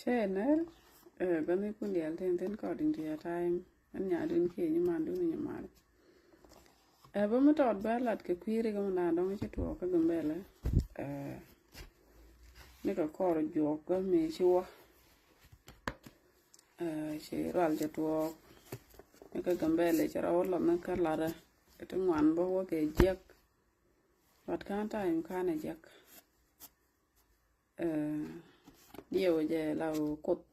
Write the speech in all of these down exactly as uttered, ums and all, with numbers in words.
Tɛnɛ, ɛ bä ni kun dial tin tin according to your time. Ɛn nyadun kiɛ nyi mandun nyi mal. Ɛ bä mi tɔt bä lat kɛ kui̱ri kɛ mi na dɔŋ ci tuɔɔk kä Gambɛlɛ. Ɛ ni kɛ kɔr juɔk kä mi ci wä. Ɛ ci rual ci tuɔɔk ni kɛ Gambɛlɛ ci rɔ wä lɔm ni kä larɛ. Kɛ ti ŋuan bä wä kɛ jiɛk. But kan time kan ɛ jiɛk. Ɛ diɛw jɛ la wä Kuoth.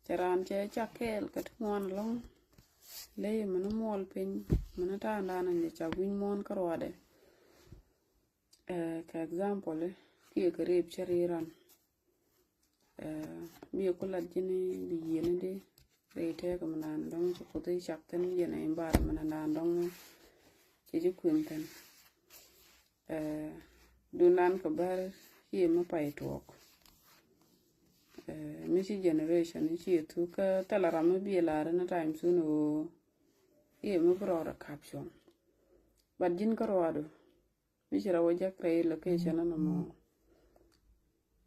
Cɛ raan cɛ cak kɛɛl kɛ ti ŋuan ɛlɔ̱ŋ. Ley mini muɔl piny mini ta̱a̱ ndan ni cak wi̱ny muɔ̱ɔ̱n kä ruadɛ. Ɛ kɛ example kiɛ kɛ rep cɛ ri ran. Ɛ biɛ ku lat ji̱ni bi yieni di rɛy tɛɛk mi naan dɔ̱ŋ ci Kuoth i̱ cak thin yɛn ɛ environment naan dɔ̱ŋ ci ji̱ kui̱n thin. Ɛ dunan kɛ bär ciɛ mi pay tuɔɔk. Ɛ mi ci generation ciɛ thuk kä thilɛ ram mi biɛ lar ni time soon ɣöö iɛ mi bi rɔɔdɛ kap cuɔ̱ŋ. But ji̱n kä ruaadu mi ci rɔ wä jäk rɛy location ni mɔ.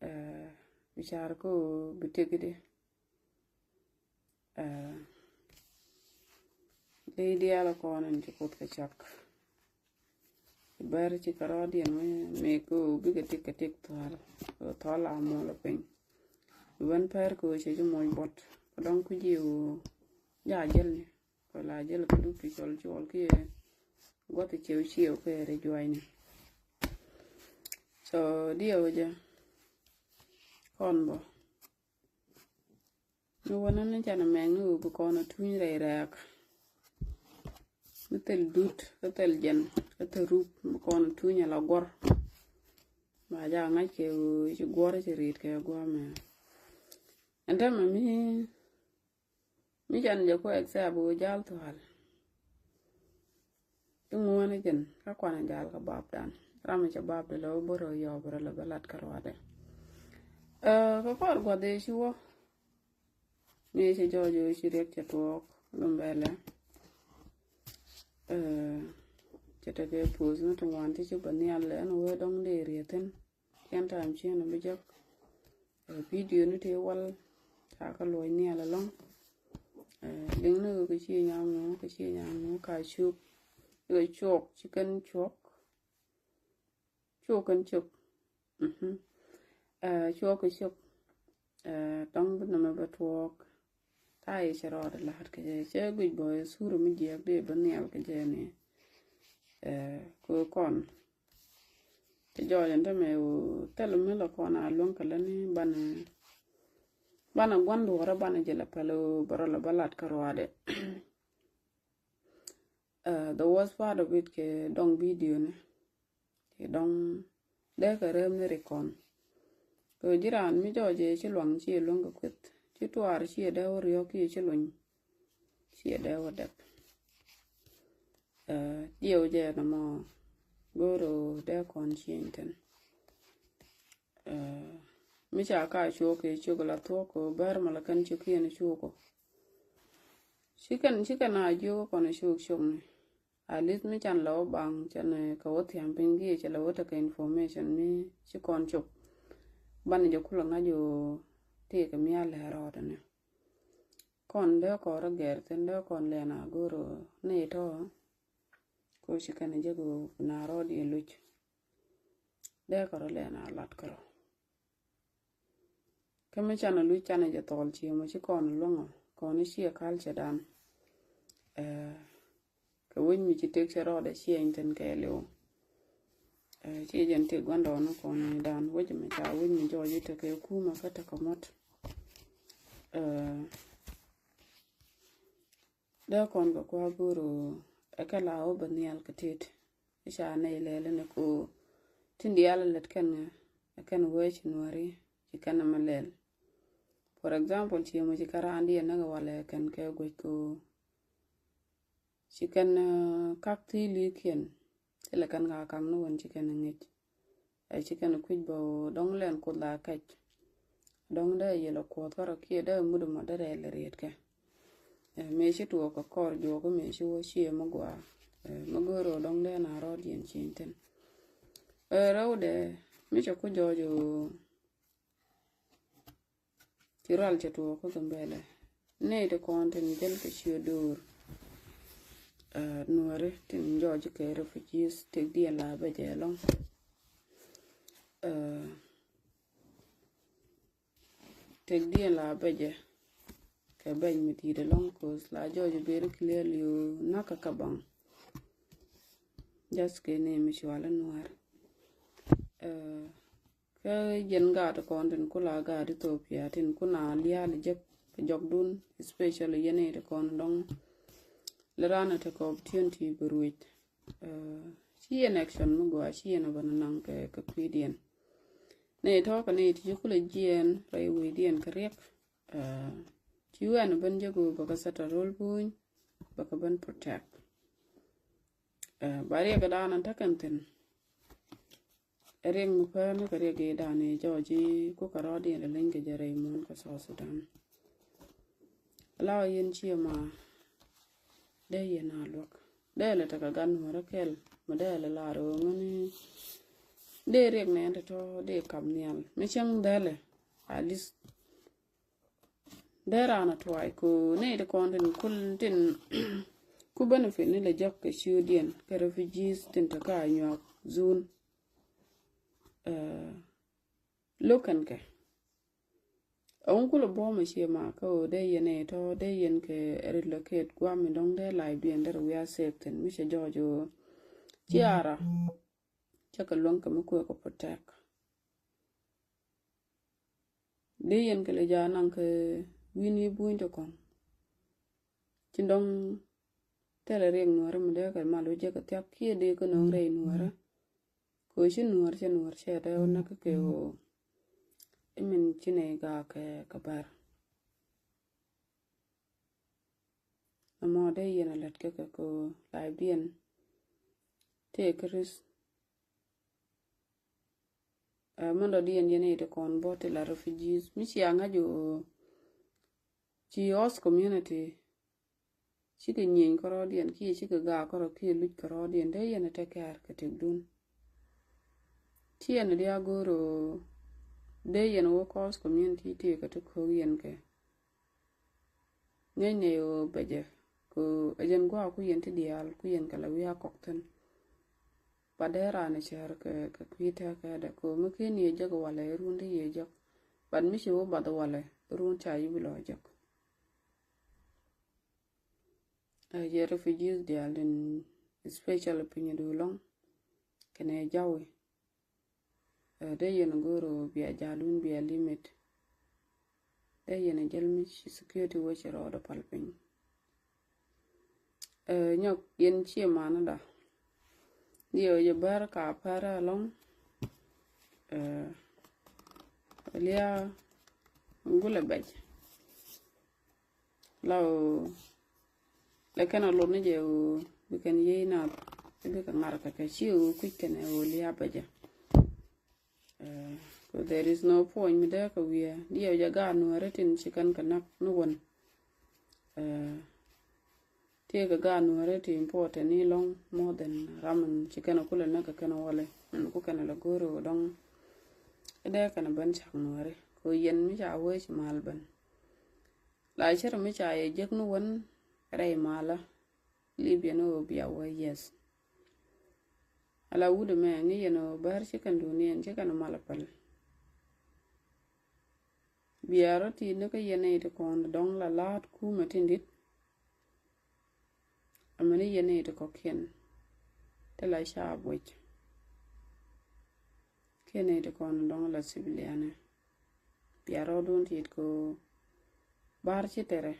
Ɛ bi car kä ɣöö bi tëk di. Ɛ ley diaal kɔn in ci Kuoth kɛ cak. Ci bär ci kɛ rɔɔdiɛn mi mi kä bikɛ tik kɛ tik thual. Thual a muɔl piny. Wän pär kɛ cɛ ci moc bɔt kɛ dɔŋ ku jiw. Ja jɛl ni kɛ la jɛl kɛ duk ti cɔl cɔl kiɛ guath ciew ciew kɛ ri juayni. So diɛ wä jɛ kɔn bɔ. Mi wä ni ni canɛ mɛŋ ni wä bi kɔn a tuny rɛy rɛɛk. Mi thil dut kä thil jɛn kä thil rup bi kɔn a tuny a la guɔr. Ba ja ŋa̱c kɛ wä ci guɔr ci rit kɛ guɔr mɛ. Ɛn tɛmɛ mi mi can jɛ ku accept wä jal thual. Iŋuäni jɛn kä kuanɛ jal kɛ bapdan. Ram cɛ bapdɛ lɛ wä bä rɔ yɔp rɔ lɛ bä lat kä ruadɛ. Ɛ kɛ kɔr guath ëë ci wä. Mi cɛ jɔɔc ëë ci riɛk cɛ tuɔɔk Gambɛlɛ. Ɛ cɛ tekɛ post ni ti ŋuan ti ci bä nhial lɛ ɛn wee dɔŋ dee riɛthin. Kiɛn time ciën bi jɔk. Ɛ video ni tëë wal ca kä luɔc nhial ɛlɔ̱ŋ. Ɛ liŋ ni ɣöö kɛ ci nyaŋ ŋu kɛ ci nyaŋ ŋu ka cuk. Kɛ cuɔk ci kɛn cuɔk. Cuɔk kɛn cuk. Ɛ cuɔk kɛ cuk. Ɛ tɔŋ bi nɛmɛ bɛ tuɔɔk. Ta̱a̱ i̱ cɛ rɔɔdɛ la̱a̱t kɛ jɛ cɛ guic bɔ i̱ sur mi jiɛk dee bä nhial kɛ jɛ ni. Ɛ kɛ kɔn. Cɛ jɔɔc ɛn tämɛ ɣöö thil mi lɔ kɔn a luäŋ kɛ lätni banɛ banɛ gua̱n duɔ̱ɔ̱rä banɛ jɛ lɛ päl ɣöö bɛ rɔ lɛ bä lat kä ruaadɛ. Ɛ the worst part of it kɛ dɔŋ video ni. Ci dɔŋ dee kɛ rem ni ri kɔn. Kɛ ji̱ raan mi jɔɔc ëë ci luaŋ ci luäŋ kɛ kueth ci tuaar ci dee wä riɔ̱k kiɛ ci luny. Ci dee wä dɛp. Ɛ jiɛw jɛ nɔmɔ go̱o̱r ɣöö dee kɔn ci ɛn thin. Ɛ mi ca ka cuɔk kɛ cuk la thuɔk kɛ bär ma la kɛn cuk kiɛn cuk kɔ. Ci kɛn ci kɛn a jiök kɔn cuk cuk ni. At least mi can la wä baŋ can kɛ wä thiam piny kiɛ cɛ la wä tekɛ information mi ci kɔn cop. Banɛ jɛ kulɛ ŋa̱c ɣöö tëëkɛ mi a lɛ rɔɔdɛ ni. Kɔn dee kɔn rɔ gɛr thin dee kɔn lɛn a go̱r ɣöö ni tɔ. Ko ci kɛn jɛ ɣöö na rɔɔd yɛ luc. Dee kɔn rɔ lɛn a lat kärɔ. Kä mi canɛ luc canɛ jɛ thɔɔl ciëmɔ ci kɔn luäŋɔ kɔn i̱ ciɛ culture dan. Ɛ kɛ wec mi ci tëk cɛ rɔɔdɛ ciɛ in thin kɛɛliw. Ɛ ciɛ jɛn tëk gua̱ndɔɔŋni kɔn in dan wec mi ca wec mi jɔɔc i̱ tekɛ kumɛ kä tekɛ mɔt. Ɛ dee kɔn kɛ kua go̱o̱r ɣöö ɛ kɛ la wä bä nhial kɛ tet. I̱ ca nɛy lɛl ni ko tin diaal lät kɛn ɛ kɛn wee ci nuɔri ci kɛn mɛ lɛl. For example ci mɔ ci kɛ raan diɛ näk walɛ kɛn kɛ guec ko ci kɛn kak thi li̱i̱kiɛn. Thilɛ kɛn ka kak ni wän ci kɛn ŋic. Ɛ ci kɛn kui̱c bä dɔŋ lɛn kuoth la kɛc. Dɔŋ dee yɛl kuɔth kärɔ kiɛ dee mut mɔ dee rɛl riet kɛ. Ɛ mëë ci tuɔɔk kɛ kɔr juɔk mëë ci wä ciɛ mi gua. Ɛ mi go̱o̱r ɔ dɔŋ dee na rɔɔd yɛn ci thin. Ɛ rɛw dee mi cɛ ku jɔɔc ɔ. Ci rual cɛ tuɔɔk kä Gambɛlɛ. Nɛy ti kɔn tin jäl kɛ ciö döör. Nuääri tin jɔɔc kɛ refugees tëkdiɛn la bɛ jɛ ɛlɔ̱ŋ. Tëkdiɛn la bɛ jɛ kɛ bɛny mi di̱i̱t ɛlɔ̱ŋ, 'cause la jɔɔc beri clearly ɣöö nakä kä baŋ. Just kɛ ni mi cual in nuäär. Kä jɛn gaat kɔn tin ku la gaat Ethiopia tin ku na lial jek kɛ jɔkdun, especially yɛn it kɔn dɔŋ. Lɛ ran a tekɛ opportunity bi ruec. Ci yɛn action mi gua ci yɛn a bä naŋ kɛ kɛ kui̱diɛn. Ni tɔ̱ kɛ ni ti ci kulɛ jiɛn rɛy wecdiɛn kɛ riɛk. Ci wɛn ben jɛ go̱o̱ bä kɛ sɛt a rol puny bä kɛ ben protect. Ba riɛk dan a tekɛn thin. Riɛk mi pɛn kɛ riɛk i̱ dan i̱ jɔɔc i̱ ku kɛ rɔɔdiɛn lɛ leny kɛ jɛ rɛy muɔ̱ɔ̱n kɛ South Sudan. Ala yɛn ciɛ ma dee yɛn a luäk dee lɛ tekɛ gan nuɔrä kɛl ma dee lɛ lar ɣöö ŋäni dee riɛk nɛn tɔ̱tɔ̱ dee kap nhial mi cäŋ dhɛlɛ. At least dee raan a tuay ko nɛy ti kɔn tin kul tin ku benefit ni lɛ jɔk kɛ ciötdiɛn kɛ refugees tin te ka nyuak zun. Lo̱k kɛn kɛ ɛwun kulɛ buɔ̱m a cie ma kä ɣöö dee yɛn ɛ tɔ̱ dee yɛn kɛ relocate guam mi dɔ̱ŋ dee life diɛn dee rɛ wiaa safe thin mi cɛ jɔɔc ɣöö ci ara cä kɛ luäŋ kɛ mi kuɛ kɛ protect. Dee yɛn kɛ lɛ jaa naŋ kɛ wi̱n i̱ buny ti kɔŋ ci dɔ̱ŋ thilɛ riɛk nuɔ̱ɔ̱rä mi dee kɛ mal wi̱c jɛ kɛ thiak kiɛ dee kɛ nööŋ rɛy nuɔ̱ɔ̱rä. Kɛ ɣöö ci nuɔ̱ɔ̱r cɛ nuɔ̱ɔ̱r cɛ dee wä näk kä kɛ ɣöö i̱ min ci nɛy gaak kɛ kɛ bär. Ɛmɔ dee yɛn a lät kɛ kɛ kɛ ɣöö life diɛn tëë kɛ risk. Ɛ mɛn dɔ̱diɛn yɛn i̱ ti kɔn bɔ ti la refugees mi cia ŋa̱c ɣöö ci host community cikɛ nyieny kärɔɔdiɛn kiɛ cikɛ gaak kärɔɔ kiɛ luc kärɔɔdiɛn dee yɛn a take care kɛ tëkdun. Ci yɛn a diaal go̱o̱r ɣöö dee yɛn a wä host community tëë kɛ ti ko̱o̱k yɛn kɛ ŋäcnɛ ɣöö bɛ jɛ kɛ ɣöö ɛ jɛn gua̱a̱ ku yɛn ti diaal ku yɛn kɛ la wi̱i̱ a kɔk thi̱n. Bat dee raan ɛ cär kɛ kɛ kui̱ tɛ̈kädɛ kɛ ɣöö mi ken yɛ jek walɛ run ti yɛ jek. Bat mi ci wä bath walɛ run ca yi bi lɔ jek. Ɛ jɛ refugees diaal in especially piny du lɔŋ kɛnɛ jawi. Ɛ dee yɛn go̱o̱r ɣöö bia ja̱a̱lun bia limit. Dee yɛn jäl mi ci security wä ci rɔɔdɛ pal piny. Ɛ nyɔk yɛn cie manä da. Diɛ wä jɛ bär ka pär alɔŋ. Ɛ lia gulɛ bɛc. La ɣöö lɛ kɛn a lot ni jɛ ɣöö bi kɛn yiey nath i̱ bi kɛ ŋa̱r kɛ kɛ ci ɣöö kui̱c kɛn ɛ ɣöö lia̱a̱ bɛ jɛ. Ɛ, 'cause there is no point mi dee kɛ wi̱i̱ ɛ diɛw jɛ gaat nuɔ̱ɔ̱rä tin ci kɛn kɛ näk ni wän. Ɛ, tëëkɛ gaat nuɔ̱ɔ̱rä ti important ni lɔ̱ŋ more than ram in ci kɛn a kulɛ näk kɛ kɛn a walɛ min ku kɛn a lɛ go̱o̱r ɣöö dɔ̱ŋ. I̱ dee kɛn a ben cak nuɔ̱ɔ̱rä kɛ ɣöö yɛn mi ca wee ci mal ben. La cär mi ca yɛ jek ni wän rɛy malä lip yɛn ɣöö bia wä yes. Ala wut ɛmɛ ŋi̱ yɛn ɣöö bär ci kɛn duuniɛn ci kɛn mal päl. Bia rɔ ti̱i̱t ni kä yɛn nɛy ti kɔn dɔ̱ŋ la la̱a̱t kumɛ tin di̱t. Amäni yɛn nɛy ti kɔ̱kiɛn ti la ca buɔc. Kiɛ nɛy ti kɔn dɔ̱ŋ la civilian. Bia rɔɔdun ti̱i̱t kɛ ɣöö bär ci tɛrɛ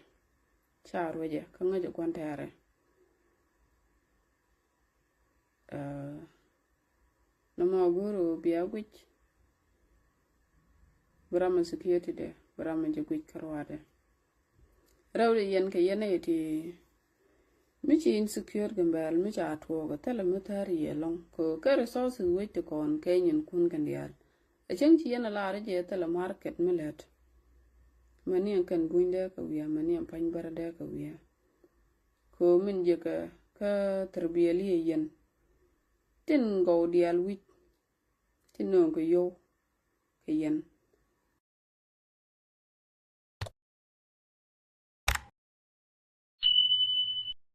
ca ruecɛ kä ŋäcɛ gua̱n tɛrɛ. Ɛ, nɔmɔ go̱o̱r ɣöö bia guic bi ram ɛ security dɛ bi ram ɛ jɛ guic kä ruaadɛ. Rɛw di yɛn kɛ yɛn ɛ ti mi ci insecure Gambɛl mi ca tuɔɔk ɛ thilɛ mi thär yɛ lɔŋ kɛ kɛ resources wec ti kɔn kɛ nyin kun kɛn diaal. Ɛ cäŋ ci yɛn a lar jɛ thilɛ market mi lät. Mɛ ni ɛn kɛn buny dee kɛ wiaa mɛ ni ɛn pany bärä dee kɛ wiaa. Kɛ min jɛ kɛ kä thirbiɛli ɛ yɛn tin gɔw diaal wi̱c. Tin nööŋ kɛ yo̱w kɛ yɛn